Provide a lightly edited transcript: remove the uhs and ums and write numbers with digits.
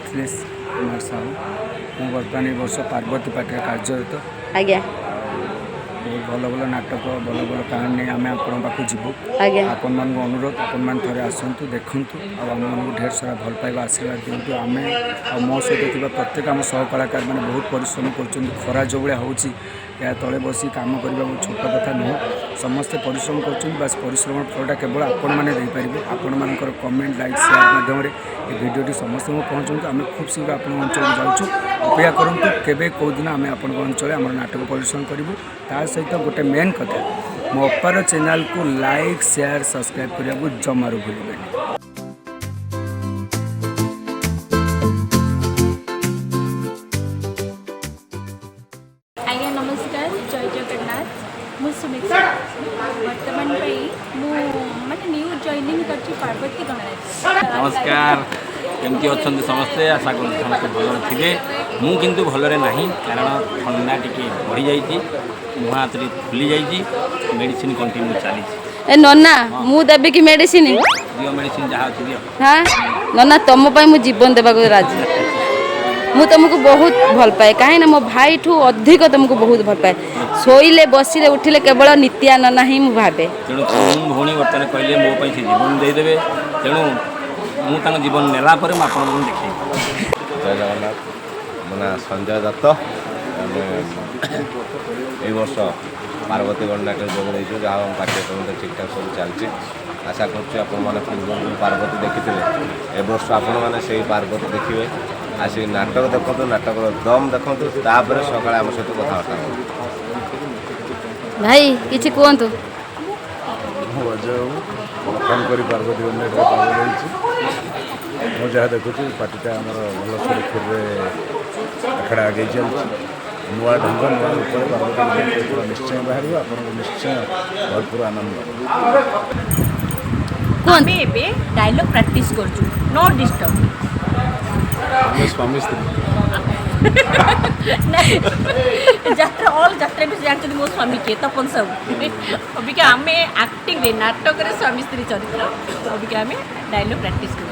ମିଥିଲେଶ କୁମାର ସାହୁ। ମୁଁ ବର୍ତ୍ତମାନ ଏ ବର୍ଷ ପାର୍ବତୀ ପାର୍ଟିରେ କାର୍ଯ୍ୟରତ। ବହୁତ ଭଲ ଭଲ ନାଟକ, ଭଲ ଭଲ କାହାଣୀ ନେଇ ଆମେ ଆପଣଙ୍କ ପାଖକୁ ଯିବୁ। ଆପଣମାନଙ୍କୁ ଅନୁରୋଧ, ଆପଣମାନେ ଥରେ ଆସନ୍ତୁ, ଦେଖନ୍ତୁ ଆଉ ଆମମାନଙ୍କୁ ଢେର ସାରା ଭଲ ପାଇବା, ଆଶୀର୍ବାଦ ଦିଅନ୍ତୁ। ଆମେ ଆଉ ମୋ ସହିତ ଥିବା ପ୍ରତ୍ୟେକ ଆମ ସହ କଳାକାରମାନେ ବହୁତ ପରିଶ୍ରମ କରୁଛନ୍ତି। ଖରା ଯେଉଁ ଭଳିଆ ହେଉଛି, ଏହା ତଳେ ବସି କାମ କରିବା ବହୁତ ଛୋଟ କଥା ନୁହଁ। ସମସ୍ତେ ପରିଶ୍ରମ କରୁଛନ୍ତି। ବାସ୍, ପରିଶ୍ରମର ଫଳଟା କେବଳ ଆପଣମାନେ ଦେଇପାରିବେ। ଆପଣମାନଙ୍କର କମେଣ୍ଟ, ଲାଇକ୍, ସେୟାର ମାଧ୍ୟମରେ ଏ ଭିଡ଼ିଓଟି ସମସ୍ତଙ୍କୁ ପହଞ୍ଚନ୍ତୁ। ଆମେ ଖୁବ୍ ଶୀଘ୍ର ଆପଣଙ୍କ ଅଞ୍ଚଳକୁ ଯାଉଛୁ। ଅପେକ୍ଷା କରନ୍ତୁ, କେବେ କେଉଁ ଦିନ ଆମେ ଆପଣଙ୍କ ଅଞ୍ଚଳରେ ଆମର ନାଟକ ପରିବେଷଣ କରିବୁ। ତା ସହିତ ଗୋଟେ ମେନ୍ କଥା, ମୋ ଅପାର ଚ୍ୟାନେଲକୁ ଲାଇକ୍, ସେୟାର, ସବସ୍କ୍ରାଇବ୍ କରିବାକୁ ଜମାରୁ ଭୁଲିବେନି। ଆଜ୍ଞା ନମସ୍କାର, ଜୟ ଜଗନ୍ନାଥ। ମୁଁ ସୁମିତ୍ରା। ବର୍ତ୍ତମାନ ପାଇଁ ମୁଁ ମାନେ ନ୍ୟୁ ଜଏନିଂ କରିଛି ପାର୍ବତୀ ଗଣନାଟ୍ୟ। ନମସ୍କାର, କେମିତି ଅଛନ୍ତି ସମସ୍ତେ? ଆଶା କରୁଛି ସମସ୍ତେ ଭଲରେ ଥିବେ। ମୁଁ କିନ୍ତୁ ଭଲରେ ନାହିଁ, କାରଣ ଥଣ୍ଡା ଟିକେ ବଢ଼ିଯାଇଛି, ମୁହଁ ହାତ ଟିକେ ଫୁଲି ଯାଇଛି। ମେଡ଼ିସିନ କଣ୍ଟିନ୍ୟୁ ଚାଲିଛି। ଏ ନନା, ମୁଁ ଦେବି କି ମେଡ଼ିସିନ? ଦିଅ, ମେଡ଼ିସିନ ଯାହା ଅଛି ଦିଅ। ହଁ ନନା, ତମ ପାଇଁ ମୁଁ ଜୀବନ ଦେବାକୁ ରାଜି। ମୁଁ ତମକୁ ବହୁତ ଭଲ ପାଏ, କାହିଁକିନା ମୋ ଭାଇଠୁ ଅଧିକ ତମକୁ ବହୁତ ଭଲ ପାଏ। ଶୋଇଲେ, ବସିଲେ, ଉଠିଲେ କେବଳ ନିତ୍ୟା ନନା ହିଁ ମୁଁ ଭାବେ। ତେଣୁ ମୁଁ ଭଉଣୀ ବର୍ତ୍ତମାନ କହିଲେ ମୋ ପାଇଁ ସେ ଜୀବନ ଦେଇଦେବେ। ତେଣୁ ମୁଁ ତାଙ୍କ ଜୀବନ ନେଲା ପରେ ମୁଁ ଆପଣଙ୍କୁ ଦେଖେଇବି। ଜୟ ଜଗନ୍ନାଥ। ମୋ ନାଁ ସଞ୍ଜୟ ଦତ୍ତ। ଆମେ ଏଇ ବର୍ଷ ପାର୍ବତୀ ଗଣନାଟ୍ୟରେ ଯୋଗ ଦେଇଛୁ। ଯାହା ଆମ ପାଠ୍ୟକ୍ରମ ତ ଠିକ୍ଠାକ୍ ସବୁ ଚାଲିଛି। ଆଶା କରୁଛୁ ଆପଣମାନେ ପୂର୍ବରୁ ଯେଉଁ ପାର୍ବତୀ ଦେଖିଥିଲେ, ଏ ବର୍ଷ ଆପଣମାନେ ସେଇ ପାର୍ବତୀ ଦେଖିବେ। ଆସିକି ନାଟକ ଦେଖନ୍ତୁ, ନାଟକର ଦମ୍ ଦେଖନ୍ତୁ, ତାପରେ ସକାଳେ ଆମ ସହିତ କଥାବାର୍ତ୍ତା କରନ୍ତୁ। ଭାଇ, କିଛି କୁହନ୍ତୁ। ମୁଁ ଅଜୟ ବାବୁ। ପ୍ରଥମ କରି ପାର୍ବତୀ ଗଣନାଟ୍ୟରେ କାମ ରହିଛି। ମୁଁ ଯାହା ଦେଖୁଛି, ପାର୍ଟିଟା ଆମର ଭଲ ସୁରୁଖୁରୁରେ ଆଖଡ଼ା ଆଗେଇ ଚାଲିଛି। ନୂଆ ଢଙ୍ଗ, ନୂଆ ରୂପରେ ପାର୍ବତୀ ଗଣନାଟ୍ୟ ନିଶ୍ଚୟ ବାହାରିବ। ଆପଣଙ୍କୁ ନିଶ୍ଚୟ ଭରପୁର ଆନନ୍ଦ। କୁହନ୍ତୁ। ଆମେ ଏବେ ଡାଇଲଗ୍ ପ୍ରାକ୍ଟିସ୍ କରୁଛୁ, ନୋ ଡିଷ୍ଟର୍ବ। ଆମେ ସ୍ୱାମୀ ସ୍ତ୍ରୀ। ନାଇଁ, ଯାତ୍ରା ଅଲ୍ ଯାତ୍ରା ବି ଜାଣିଛନ୍ତି ମୋ ସ୍ୱାମୀ କିଏ, ତପନ ସାହୁ। ଅବିକା ଆମେ ଆକ୍ଟିଂରେ, ନାଟକରେ ସ୍ୱାମୀ ସ୍ତ୍ରୀ ଚରିତ୍ର। ଅବିକା ଆମେ ଡାଇଲଗ୍ ପ୍ରାକ୍ଟିସ୍ କରୁଛୁ।